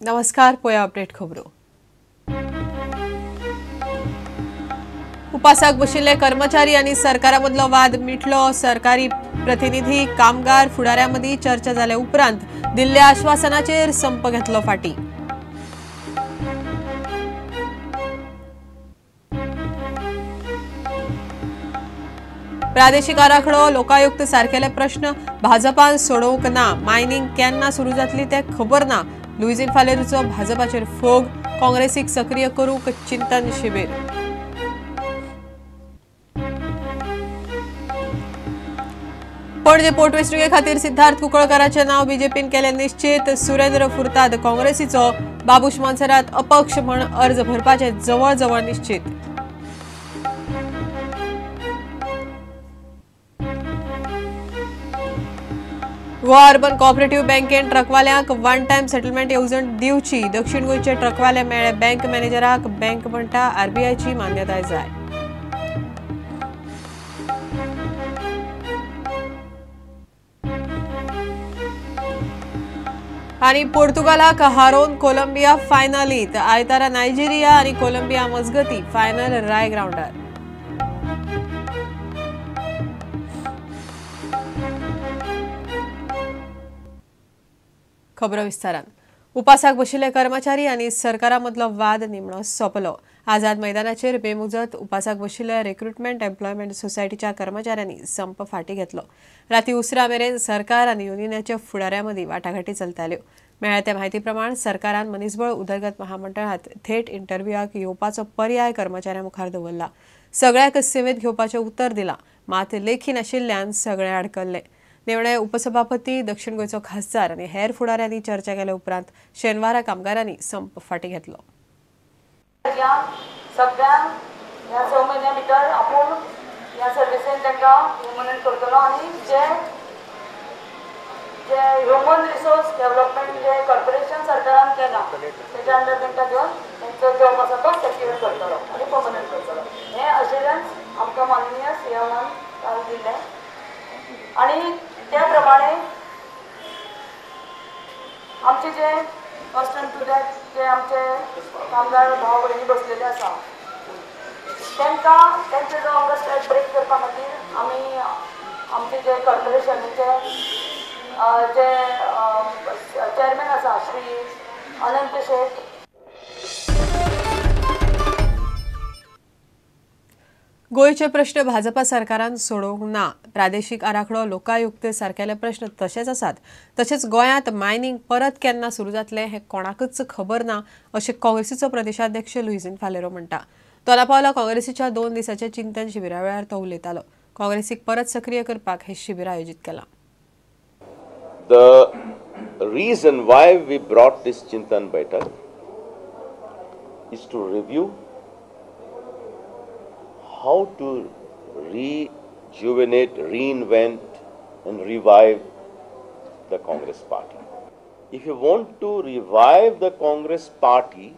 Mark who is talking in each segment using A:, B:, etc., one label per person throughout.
A: नमस्कार, पोया अपडेट खबरो। उपासाक बशिल्ले कर्मचारी आनी सरकारा मदलो वाद मिटलो। सरकारी प्रतिनिधी कामगार फुडाऱ्यां मदीं चर्चा जाले उपरांत दिल्ल्या आश्वासनाचेर संप घेतलो फाटी। प्रादेशिक आराखडो, लोकायुक्त सारकेले प्रश्न भाजपान सोडोवंक ना। मायनिंग केन्ना सुरू जातली ते खबर ना। लुईझिन फालेरूचो भाजपाचेर फोग, काँग्रेसीक सक्रिय करूंक चिंतन शिबीर। पणजे पोटवेंचणुके खातीर सिद्धार्थ कुंकळकाराचें नांव बीजेपीन केलें निश्चित। सुरेंद्र फुर्ताद काँग्रेसीचो, बाबूश मोन्सेरात अपक्ष म्हण अर्ज भरपाचें जवळजवळ निश्चित। गोवा अर्बन कोऑपरेटिव्ह बँकेन ट्रकवाल्यांक वन टायम सेटलमेंट येवजण दिवची। दक्षिण गोंयचे ट्रकवाले मेळ्ळे बँक मॅनेजराक, बँक म्हणटा आरबीआयची मान्यताय जाय। आनी पोर्तुगालाक हारोवन कोलंबिया फायनलीत। आयतारा नायजेरिया आनी कोलंबिया मजगती फायनल राय ग्रावंडार। खबरो विस्तारान। उपासाक बशिल्ले कर्मचारी आनी सरकारा मदलो वाद निमणो सोंपलो। आझाद मैदानाचेर बेमुजत उपासाक बशिल्ल्या रिक्रुटमेंट एम्प्लॉयमेंट सोसायटीच्या कर्मचाऱ्यांनी संप फाटी घेतलो। राती उसरा मेरेन सरकार आनी युनियनाच्या फुडाऱ्यां मदीं वाटाघाटी चलताल्यो। मेळ्ळ्या त्या म्हायती प्रमाण सरकारान मनीसबळ उदरगत महामंडळांत थेट इंटरव्यूआक येवपाचो पर्याय कर्मचाऱ्यां मुखार दवरला। सगळ्याक सेवेत घेवपाचें उतर दिलां, मात लेखी नाशिल्ल्यान सगळे आडकल्ले। निवडे उपसभापती, दक्षिण गोंयचो खासदार आनी हेर फुडाऱ्यांनी चर्चा केल्या उपरांत शेनवारा कामगारांनी संप फाटी घेतलो।
B: सगळ्यांक ह्या 6 म्हयन्या भितर आपूण ह्या सर्विसेन तांकां परमनंट करतलो आनी जे जे ह्युमन रिसोर्स डेव्हलपमेंट जे कॉर्पोरेशन सरकारान केलां तेच्या अंडर तांकां घेवन तांचो जॉब आसा तो सेक्युर करतलो आनी परमनंट करतलो। हें अश्युरन्स आमकां माननीय सीएमान काल दिल्लें आनी त्या प्रमाणे आमचे जे फर्स्ट टू that जे आमचे कामगार भाव भयणी बसलेले आसा तांकां तांचे जो हंगर स्ट्रायक ब्रेक करपा खातीर आमी आमचे जे कॉर्पोरेशनाचे जे चेअरमॅन आसा श्री अनंत शेट।
A: गोंयचे प्रश्न भाजपा सरकारान सोडोवंक ना। प्रादेशिक आराखडो, लोकायुक्त सारकेले प्रश्न तशेच आसात। तशेंच गोंयांत मायनिंग परत केन्ना सुरू जातलें हें कोणाकूच खबर ना अशें काँग्रेसीचो प्रदेशाध्यक्ष लुईझिन फालेरो म्हणटा। दोनापावला काँग्रेसीच्या 2 दिसाच्या चिंतन शिबिरा वेळार तो उलयतालो। काँग्रेसीक परत सक्रिय करपाक हें शिबीर आयोजीत केलां।
C: The reason why we brought this Chintan Baithak is to review how to rejuvenate, reinvent and revive the Congress party. If you want to revive the Congress party,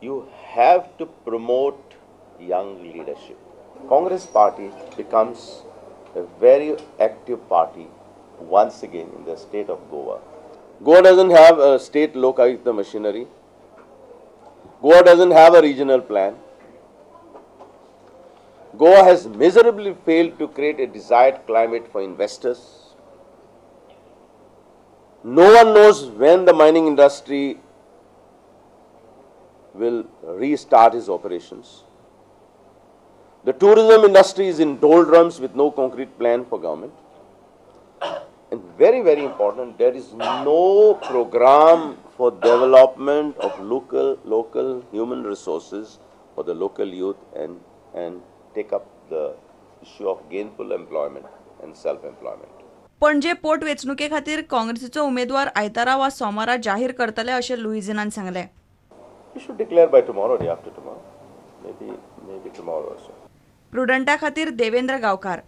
C: you have to promote young leadership. Congress party becomes a very active party once again in the state of Goa. Goa doesn't have a state Lokayukta machinery. Goa doesn't have a regional plan. Goa has miserably failed to create a desired climate for investors. No one knows when the mining industry will restart its operations. The tourism industry is in doldrums with no concrete plan for government. And very, very important, there is no program for development of local human resources for the local youth and take up the issue of gainful employment and self-employment.
D: Panaji पोटवेंचणुके खातीर काँग्रेसीचो उमेदवार आयतारा वा सोमारा जाहीर करतले अशें लुईझिनान सांगलें।
C: You should declare by tomorrow, day after tomorrow, maybe tomorrow also.
D: प्रुडंटा खातीर देवेंद्र गांवकार।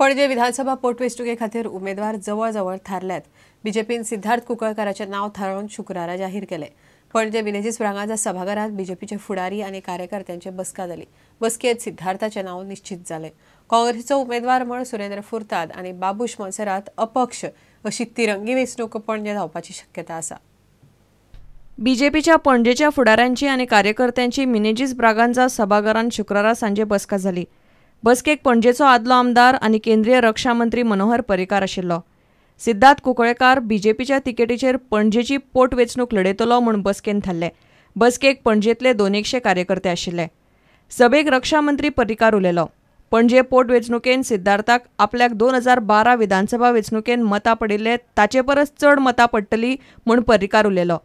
A: पणजे विधानसभा पोटवेंचणुके खातीर उमेदवार जवळजवळ थारल्यात। बीजेपीन सिद्धार्थ कुंकळकाराचें नांव थारावन शुक्रारा जाहीर केलें। पणजे मिनेझीस ब्रागांझा सभाघरांत बीजेपीचे फुडारी आनी कार्यकर्त्यांची बसका जाली। बसकेंत सिद्धार्थाचें नांव निश्चित जालें। काँग्रेसीचो उमेदवार म्हण सुरेंद्र फुर्ताद आनी बाबूश मोन्सेरात अपक्ष अशी तिरंगी वेंचणूक पणजे जावपाची शक्यता आसा.
D: बीजेपीच्या पणजेच्या फुडाऱ्यांची आनी कार्यकर्त्यांची मिनेजीस ब्रागांझा सभाघरांत शुक्रारा सांजे बसका जाली. बसकेक पणजेचो आदलो आमदार आनी केंद्रीय रक्षा मंत्री मनोहर पर्रीकार आशिल्लो. सिद्धार्थ कुंकळेकार बीजेपीच्या तिकेटीचेर पणजेची पोटवेंचणूक लढयतलो म्हूण बसकेन थारले. बसकेक पणजेतले 200 कार्यकर्ते आशिल्ले. सभेक रक्षा मंत्री पर्रीकार उलयलो. पणजे पोटवेंचणुकेन सिद्धार्थाक आपल्याक 2012 विधानसभा वेंचणुकेन मतां पडिल्ले ताचे परस चड मतां पडटली म्हूण पर्रीकार उलयलो.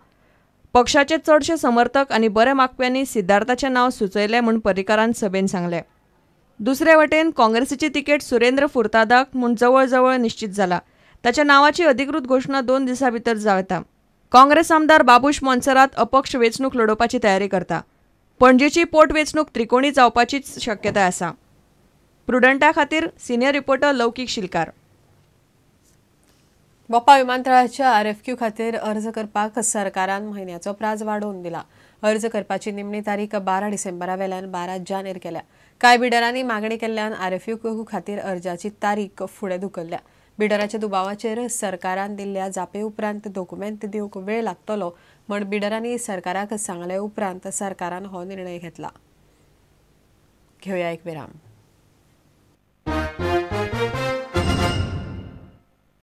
D: पक्षाचे चडशे समर्थक आनी बरे मागप्यांनी सिद्धार्थाचें नांव सुचयलें म्हूण पर्रीकारान सभेन सांगलें. दुसरे वटेन काँग्रेसीची तिकेट सुरेंद्र फुर्तादाक म्हूण जवळ निश्चित जाला. ताच्या नांवाची अधिकृत घोशणा 2 दिसां भितर जावं येता. काँग्रेस आमदार बाबूश मोन्सेरात अपक्ष वेंचणूक लढोवपाची तयारी करता. पणजेची पोटवेंचणूक त्रिकोणी जावपाचीच शक्यताय आसा. प्रुडंटा खातीर सिनियर रिपोर्टर लौकीक शिलकार.
A: मोपा विमानतळाच्या आरएफक्यू खातीर अर्ज करपाक सरकारान म्हयन्याचो प्राज वाडोवन दिला. अर्ज करपाची निमणी तारीख 12 डिसेंबरा वेल्यान 12 जानेर केल्या. कांय बिडरांनी मागणी केल्ल्यान आरएफक्यू खातीर अर्जाची तारीख फुडें धुकल्ल्या. बिडराच्या दुबावाचेर सरकारान दिल्ल्या जापे उपरांत दोकुमेंत दिवंक वेळ लागतलो म्हण बिडरांनी सरकाराक सांगले उपरांत सरकारान हो निर्णय घेतला. घेवया एक विराम.